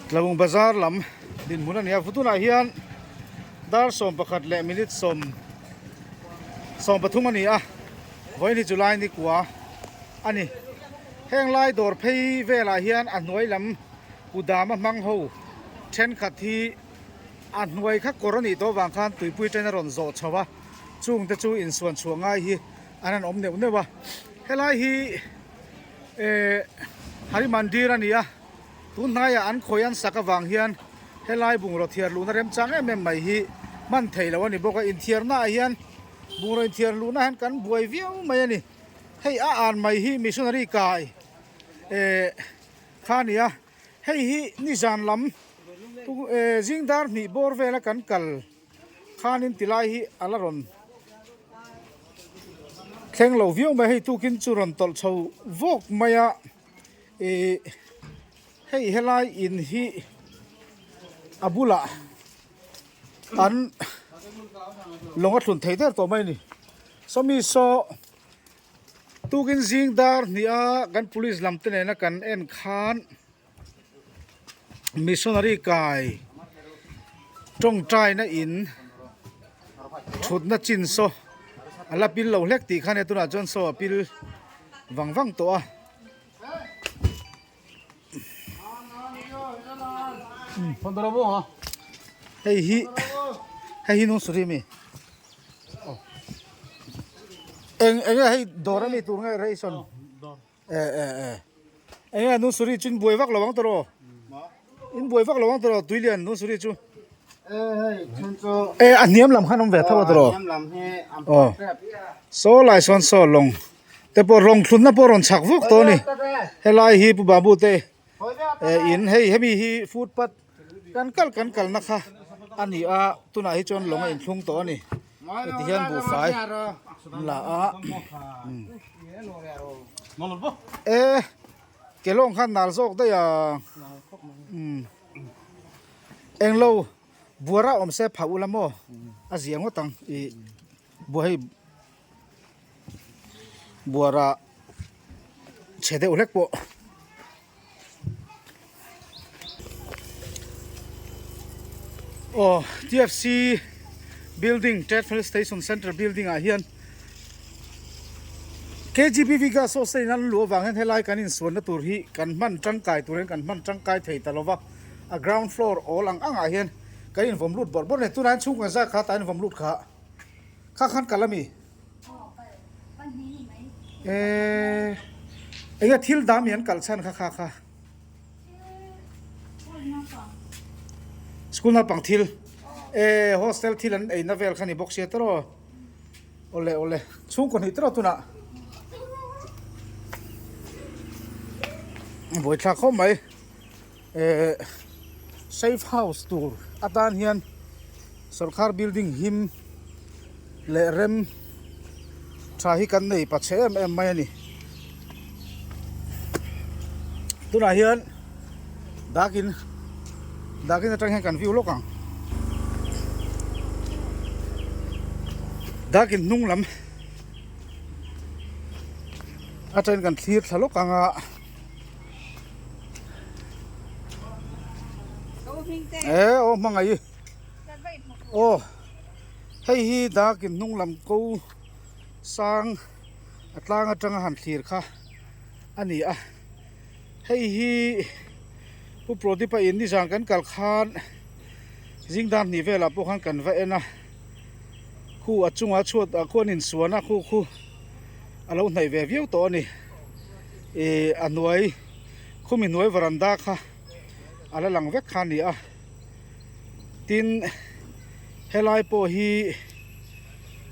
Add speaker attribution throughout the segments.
Speaker 1: Tlabung bazar lam dinhmun a ni a tunah hian dar 11 leh minute 10 13 a ni a vawiin hi July ni kua a ni heng lai dawr phei velah hian a hnuai lam kudam a hmang ho thenkhat hi a hnuai kha kawr a nih tawh vang khan tuipui ṭan a rawn zawh chho a chungte chu insuan chhuah ngai hi an han awm neuh neuh a helai hi ehh Hari Mandir a ni a tun hnaiah an khawi an sak avang hian helai bungraw thiar luhna remchang em em mai hi hman theih loh a ni bawk a inthiarna ah hian bungraw inthiar luhna hian kan buai viau mai a ni hei a an mai hi missionary kai ehh kha a ni a. Hei hi nizan lam zing dar hnih bawr vela kan kal khanin tilai hi a la rawn thleng lo viau mai hei tukin chu rawn tawlh chho vawk mai a ih hei helai in hi a bulah an lawng a thlun thei der tawh mai a ni sawmi saw. Tukin zing dar hnih a kan police lam te nena kan en khan missionary kai tawngtaina in thutna chin saw a la pil lo hlek tih kha nia tunah chuan saw a pil vang vang tawh a. Hei hi hei hi nung suri ami eng enge hei dawr ami tur nge ration e e e enge nung suri chu in buai vak lo ang tawh in buai vak lo ang tawh tuilian nung suri chu e a hniam lam khan awm ve tho a tawh aw saw lai sawn saw lawng. Te pawh rawng thlunna pawh rawn chhak vuk tawh a ni helai hi pu babu te eh in hei hemi hi footpath kan kal kan kalna kha a ni a tunah hi chuan lawng a inthlung tawh a ni heti hian buhfai an la a e ke lawng khan nal zawk daih a umm englo buara awm se phah ula maw a zia ngawt ang ih buai hei. Buara chhe deuh hlek pawh aw TFC building Trade Fair Station Centre building ah hian KGBV gas source te in an luh avang hian helai kan insuanna tur hi kan hman tangkai tur hian kan hman tangkai thei ta lova a ground floor awl ang ang ah hian kan invawm lut bawrh bawrh a ni tunah hian chhungkaw zat kha tah a invawm lut kha. Kha khan kal ami? Eee enge thil dam hi an kalh chhan kha kha kha. School naupang thil ee hostel thil an eina vel kha ni bawk sia tawrh aw. Awle awle chhungkaw hnih tawrh tunah. Buaithlak khawp mai ee safe house tur atan hian. Sorkar building him leh rem tha hi kan nei pa chhe em em mai a ni. Tunah hian dakin dakin atang hian kan view lawk ang. Dakin hnung lam atangin kan thlir thla lawk ang a. E aw hmangaih i aw hei hi dakin hnung lam ko sang a tlang atanga han thlir kha a ni a hei hi pu Prodip-a in nizan kan kal khan zing dan hnih velah pawh khan kan va en a khu a chungah chhuat ah khuan insuan a khu khu a lo hnaih ve viau tawh a ni. Ihh a hnuai khumi hnuai varanda kha a la lang vek kha a ni a tin helai pawh hi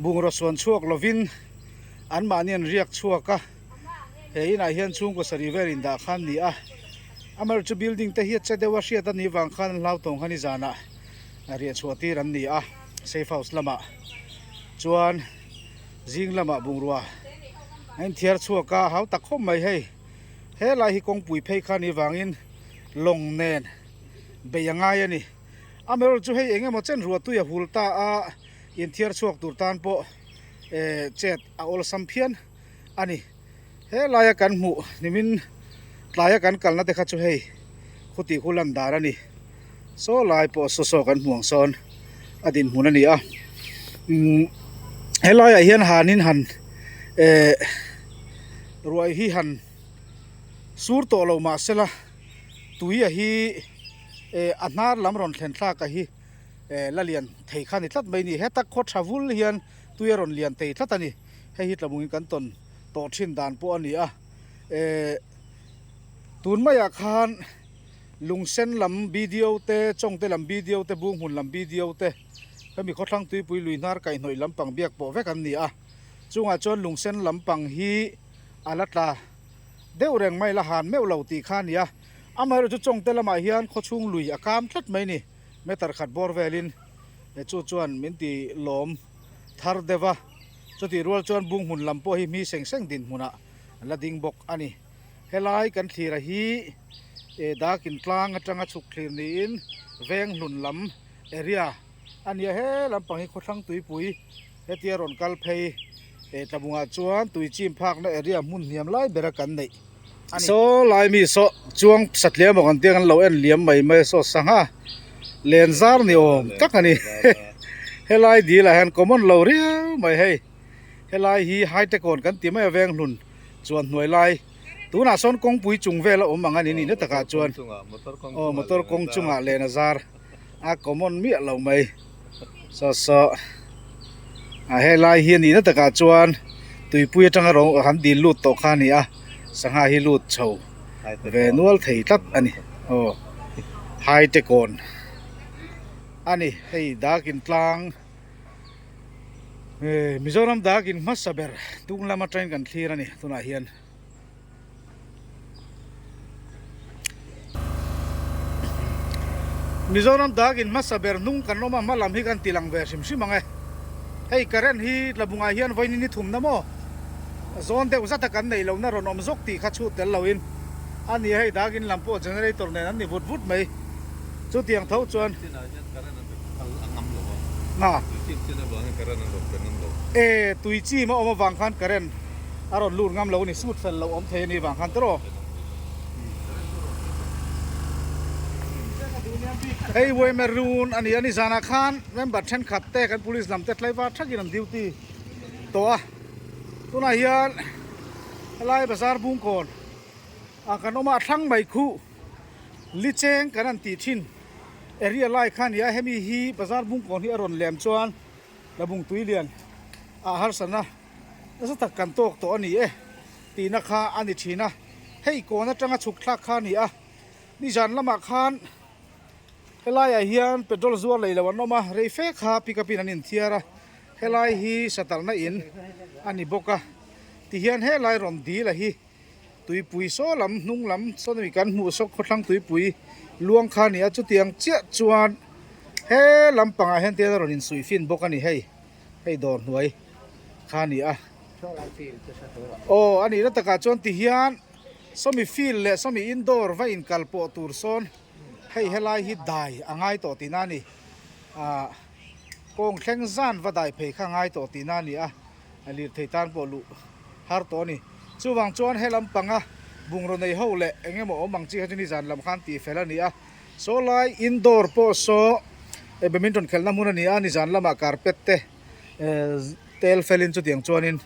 Speaker 1: bungraw suan chhuak lovin anmahni an riak chhuak a he inah hian chhungkaw sarih vel indah kha an ni a amaherawhchu building te hi a che deuh a hriat a nih vang khan an hlauthawng kha nizanah riah chhuah tir an ni a safe house lamah chuan. Zing lamah bungrua a inthiar chhuak a, hau tak khawp mai hei. He lai hi kawngpui phei kha ni vangin lawng nen bei a ngai a ni. Amaherawhchu chu hei eng emaw chen ruah tui a hul ta a, inthiar chhuak tur tan pawh eh chet a awlsam phian a ni. He laia kan hmuh nimin tlaia kan kalna te kha chu hei. Khuti khu lan dan a ni. Saw lai pawh saw saw kan hmuh ang sawn a dinhmun a ni a. Umm helaiah hian hanin han ehh ruai hi han sur tawh lo mah sela tui a hi eh a hnar lam rawn thlen thlak a hi eh la lian thei kha a ni tlat mai a ni. Heta khaw tha vul hian tui a rawn lian thei tlat a ni. Hei hi tlabungin kan tawn tawh thin dan pawh a ni a. Eh tun maiah khan lungsen lam bdo te chawngte lam bdo te bunghmun lam bdo te hemi khawthlang tuipui lui hnar kaihhnawih lampang biak pawh vek an ni a chungah chuan lungsen lampang hi a la tla deuh reng mai la han meuh lo tih kha a ni a amaherawh chu chawngte lamah hian khawchhung lui a kam tlat mai a ni meter khat bawr velin chu chuan min ti lawm thar deuh a chutih rual chuan bunghmun lam pawh hi mi seng seng dinhmunah la ding bawk a ni. Helai kan thlir a hi eh dakin tlang atanga chhuk thlir niin veng hlun lam area a nia he lampang hi khawthlang tuipui hetia rawn kal phei eh tlabungah chuan tui chim phakna area hmun hniam lai bera kan neih a ni. Saw lai mi saw chuang satliah emaw kan tia kan lo en liam mai mai a saw sangha len zar ni awm tak a ni helai dil ah hian common lo riau mai hei. Helai hi high tech awn kan ti mai a veng hlun chuan hnuai lai tunah sawn kawngpui chung vel a awm ang a ni nihna takah chuan aw motor kawng chungah len a zar a common miah lo mai saw saw a helai hi a nihna takah chuan tuipui atanga rawng han dil lut tawh kha a ni a sangha hi lut chho ve nual thei tlat a ni aw high tech awn a ni hei dakin tlang. Mizoram dakin hmasa ber tung lama train kan thlir a ni tunah hian. Mizoram dakin hmasa ber hnung kan awm a hma lam hi kan ti lang ve hrim hrim ang e. Hei current hi tlabungah hian vawiin ni thumna maw zawn deuh zata kan neih lohna rawn awm zawk tih kha chhut tel loin a ni a hei dakin lam pawh generator nen an ni vut vut mai. Chutiang tho chuan. E tui chim a awm avang khan current a rawn lut ngam lo a ni, sut fel lo awm thei a ni vang khan tawh. Hei Waemerun a ni a, nizanah khan member thenkhat te kan police lam te tlaivar thakin an duty tawh a, tunah hian helai bazar bungkawn ah kan awm a, a thlang mai khuh. Licheng kan han tih thin area lai kha a ni a, hemi hi bazar bungkawn hi a rawn lem chuan Labung Tuilian ah harsatna nasa tak kan tawk tawh a ni e tihna kha a ni thin a, hei kawn atanga chhuk thlak kha a ni a, nizan lamah khan helaiah hian petrol zuar lei lo an awm a, rei fe kha pick up in an inthiar a, helai hi satalna in a ni bawk a, tihian helai rawn dil a hi. Tuipui saw lam hnung lam sawn ami kan hmuh saw khawthlang tuipui luang kha a ni a chutiang chiah chuan he lampangah hian te a rawn insuih fin bawk a ni hei hei dawr hnuai kha a ni a aw a nihna takah chuan tihian sawmi field leh sawmi indoor va inkal pawh tur sawn hei helai hi dai a ngai tawh tihna a ni ah kawng thleng zan va dai phei kha a ngai tawh tihna a ni a. A lirthei tan pawh luh har tawh a ni. Chuvang chuan he lampanga bungraw nei ho leh eng emaw awm ang chi kha chu nizan lam khan tih fel a ni a. Saw lai indoor pawh saw badminton khelhna hmun a ni a, nizan lamah carpet te tel felin chutiang chuanin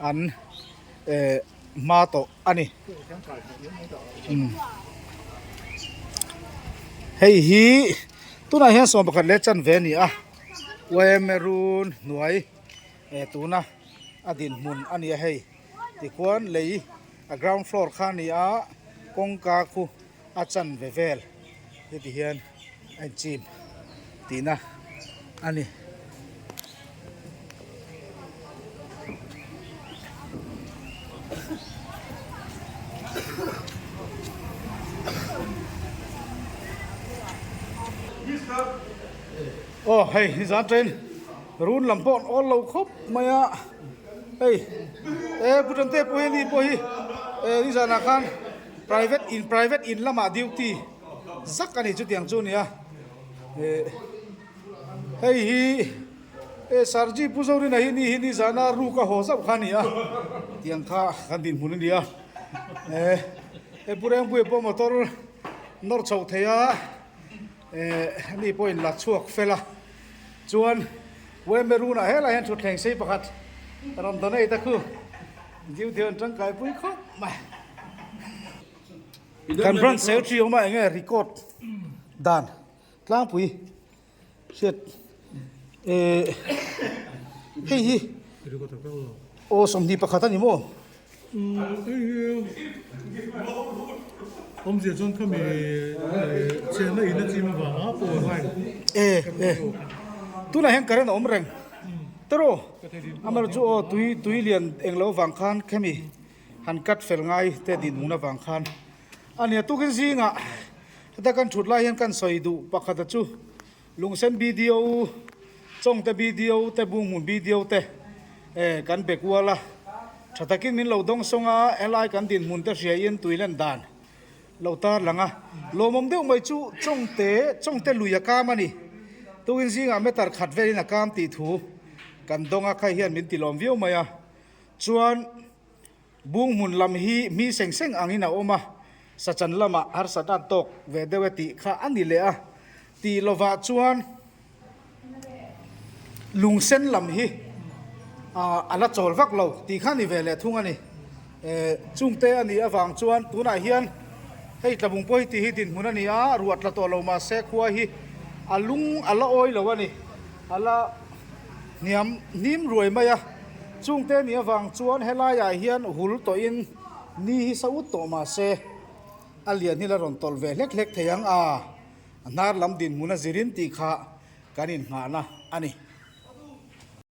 Speaker 1: an hma tawh a ni. Hei hi tunah hian 11 leh chanve a ni a, Uaemerun hnuai. Eh tuna a dinhmun a ni a hei tikhuan lei a ground floor kha a ni a kawngka khu a chanve vel heti hian a inchim tihna a ni. Aw hei nizan train run lam pawh an awl lo khawp mai a hei e pu Tante pawh hi ani pawh hi e nizanah khan private in private in lamah duty zak a ni chutiang chu a ni a eh hei hi e Sarji Pu Zorina hi ni hi nizana ruk a haw zauh kha a ni a tiang kha kan dinhmun a ni a e he Pu Rengpuia pawh motor. Nawr chhoh thei a, eh ani pawhin la chhuak fel a, chuan Wemerun-ah helai hian thutthleng sei pakhat rawn donate a khu duty an tangkai pui khawp mai. Kan branch secretary awm a enge record dan tlangpui hriat eh hei hi aw 21 a ni maw?
Speaker 2: Awmzia chuan khami chenna in a chim avanga power line
Speaker 1: e e tunah hian current a awm reng tawrh amaherawh chu aw tui tui lian englo vang khan khami han cut fel ngai te dinhmun avang khan a nia tukin zingah heta kan thut lai hian kan sawi duh pakhata chu Lungsen BDO, Chawngte BDO te, Bunghmun BDO te eh kan be kual a, tha takin min lo dawng sawng a, helai kan dinhmun te hriain tui len dan lo tar lang a. Lawmawm deuh mai chu Chawngte, Chawngte lui a kam a ni. Tukin zingah meter khat velin a kam tih thu kan dawng a, khai hian min ti lawm viau mai a. Chuan. Bunghmun lam hi mi seng seng angin a awm a, sachan lamah harsat a tawk ve deuh e tih kha a ni leh a, tih lovah chuan lungsen lam hi a la chawl vak lo tih kha a ni ve leh thung a ni. Chungte a nih avang chuan tunah hian hei tlabung pawh hi tih hi dinhmun a ni a, ruah tla tawh lo mahse khua hi a lung a la awi lo a ni, a la hniam hnim ruai mai a. Chungte nih avang chuan helaiah hian hul tawhin ni hi sa ut tawh mah se a lian hi la rawn tawlh ve hlek hlek thei ang a, a hnar lam dinhmun a zirin tih kha kan innghahna a ni.